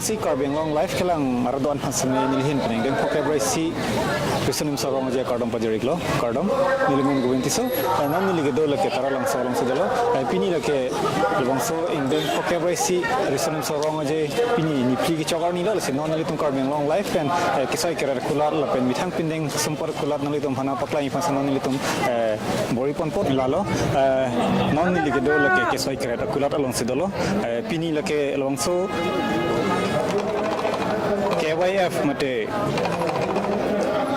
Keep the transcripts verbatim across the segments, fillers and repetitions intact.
Si Karbi Anglong Live kelang arat do-an aphan sene neli ahin pen ingdeng phokep ra isi Riso Nimso Rong Aje akardom pajir-iklo, kardom. Neli men Govind Tisso, eh, non neli kedo lake Taralangso alongsi dolo. Eh, pini lake labangso ingdeng phokep ra isi Riso Nimso Rong Aje pini niphli kechok arni lo, lasi non nelitum Karbi Anglong Live pen, eh, kesoi keret akulat lapen methang pindeng sumpot akulat nanglitum aphan nangpaklang-ik aphan si non nelitum, eh, bor-i ponpo lalo, eh, non neli kedo lake kesoi keret akulat alongsi dolo, eh, pini lake labangso K Y F mate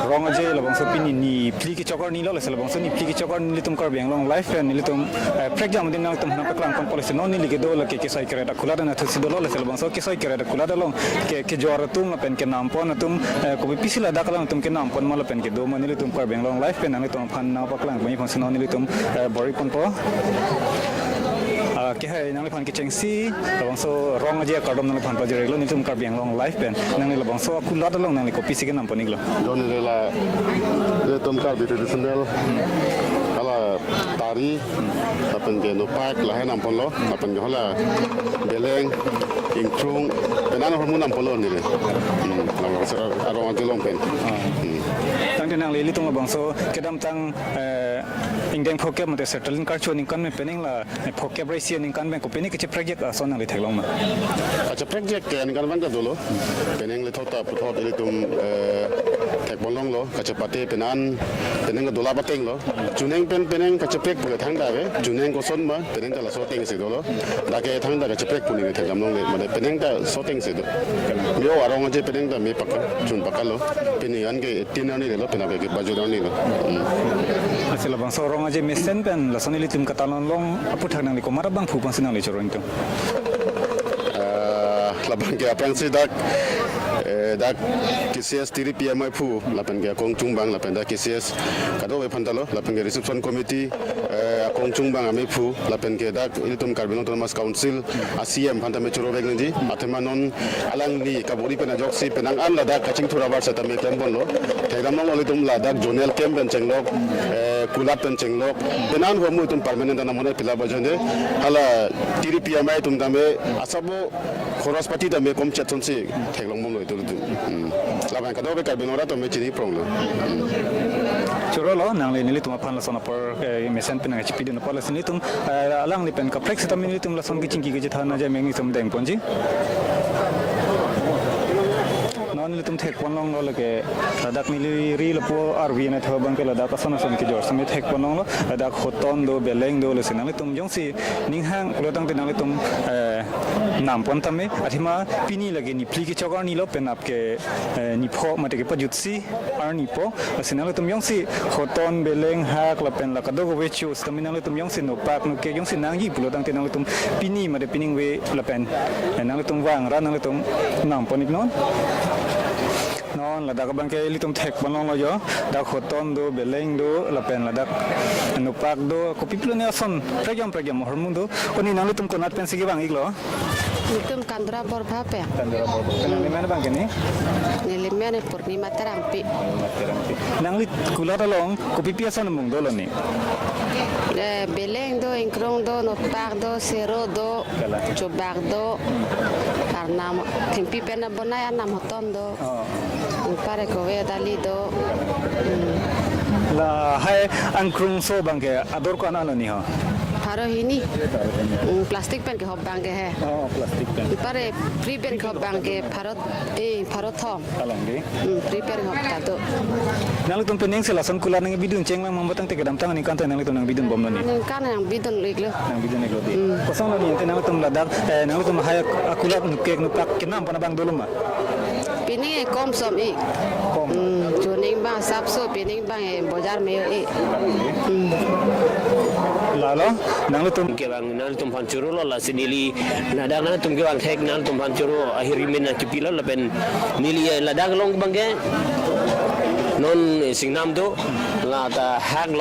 Rong Aje labangso pini niphli kechok arni lo, lasi labangso niphli kechok arni nelitum Karbi Anglong Live pen nelitum, eh, prekjam adim nangtum aphan nangpaklang ponpo, lasi non neli kedo lake kesoi keret akulat anatthu si dolo, lasi labangso kesoi keret akulat along ke, kejor atum lapen kenampon atum, eh, kopi pisi ladak alangtum kenampon ma lapen kedo ma nelitum Karbi Anglong Live pen nanglitum aphan nangpaklang ponji aphan si non nelitum, eh, bor-i ponpo. Ah, ke hai nangliphan kechengsi labangso Rong Aje akardom nangliphan pajir-iklo, nelitum Karbi Anglong Live pen nangli labangso akulat along nangli kopisi kenampon-iklo? Don neli la, nelitum Karbi traditional, hala tari, lapen ke nopak lahai namponlo, lapen ke hala beleng, ingkrung, penan ahormu namponlo neli. Hmm, labangso Rong Aje along pen. Hmm. Tangte nangli ilitum labangso kedamtang, eh, ingdeng phokep mate Sertalin karcho aningkan pen penang la, eh, phokep ra isi aningkan pen kopine kacheprekjak ason nangli theklong ma? Kacheprekjak ke aningkan abang ta dolo. Penang le thot ta puthot ilitum, eh, thekponlonglo, kachepate penan, penang ke dolap atenglo. Chuneng pen penang kacheprek pule thangta ave, chuneng koson ma, penang ta laso atengsi dolo. Dak ke thangta kacheprek pu neli thekdam longle, mane penang ta laso atengsi do. Me-o arong aje penang ta me paka, chun pakalo. Pini an ke eighteen arni delo, penang ke bajut arni lo. Hmm. Lasi labangso Rong Aje mesen pen lason ilitum katalon long aputhak nangli komat abang phu aphansi nangli choro-ikdun? Ah, labang ke aphrangsi dak, eh, dak K C S tiri P M I phu, lapen ke akong chungbang, lapen dak K C S kadokave aphan ta lo, lapen ke reception committee, eh, akong chungbang amei phu, lapen ke dak ilitum Karbi Anglong Autonomous Council a C E M aphan ta me choro-ik nangji, athema non alangli kabor-i pen ajoksi penang an ladak kachingthur abar seta me klem ponlo. Thekdam longle ilitum ladak zonal camp pen chenglok, eh, kulat pen chenglok, penan ahormu itum permanent ta namone pila bajonde, hala tiri P M I atum tame asabo khoros pati tame komchet sonsi theklong bomlo itum itum. Hmm. Labang kadokave Karbi Anglong arat tame chini pronglo. Hmm. Choro lo, nangli nelitum aphan lason apor, eh, mesen pen nangchipidun apor, lasi nelitum, eh, alangli pen kaprek seta nelitum lason kechingki kechethan aja meng itum dengponji. Non nelitum thekponlonglo lake ladak neli ri lapu arvi anatthu abang ke ladak ason ason kejor same thekponlonglo, ladak hoton do, beleng do, lasi nanglitum jongsi ning hang pulo tangte nanglitum, eh, nampon tame, athema pini lake niphli kechok arni lo, penap ke, eh, nipho mate kepajutsi arni po, lasi nanglitum jongsi hoton, beleng, hak lapen la kadokave cho sitame nanglitum jongsi nopak nokek jongsi nangji pulo tangte nanglitum pini mate pining ave lapen, eh, nanglitum vang ra nanglitum nampon-iknon. Non ladak abang ke ilitum thekponlonglo jo, dak hoton do, beleng do, lapen ladak nopak do, kopi pilone ason prekjam prekjam ahormu do. Koni nanglitum konat pensi kevang-iklo? Nelitum Kandra Borpha pen. Kandra Borpha pen. Nangli men abang ke ni? Neli men Purnima Terangpi. Nangli kulat along kopi pi ason mung dolo ni? Eh, beleng do, ingkrung do, nopak do, sero do, kalang, chobak do, arnam, thengpi pen abonai arnam hoton do. Oh. Anpar ke kove dali do. Hmm. Lahai angkrungso abang ke ador ko-an lo ni ho? Pharo hini. Pharo hini. Hmm, plastic pen kehop abang ke he. Oh, plastic pen. Anpar free pen kehop abang ke pharo, eh, pharo thom. Kalang di. Hmm, free pen kehop ta do. Nanglitum penang si lason kulat nangbidun chenglang mang ba tangte kedamtang aningkan ta nanglitum nangbidun bomlo ni? Aningkan nangbidun-iklo. Nangbidun-iklo di. Hmm. Kosonlo ni ante nanglitum ladak, eh, nanglitum lahai akulat nokek nopak kenampon abang dolo ma? Pini kom som-ik. Kom. Hmm, chuning abang sapso, pini abang, eh, bojar me-o-ik. Hmm. Lalo, nanglitum kevang, nanglitum aphan chorolo, lasi neli ladak nanglitum kevang thek nanglitum aphan choro ahirjume nangchipilo lapen neli, eh, ladak along abang ke non, eh, singnam do, la ta hak lo,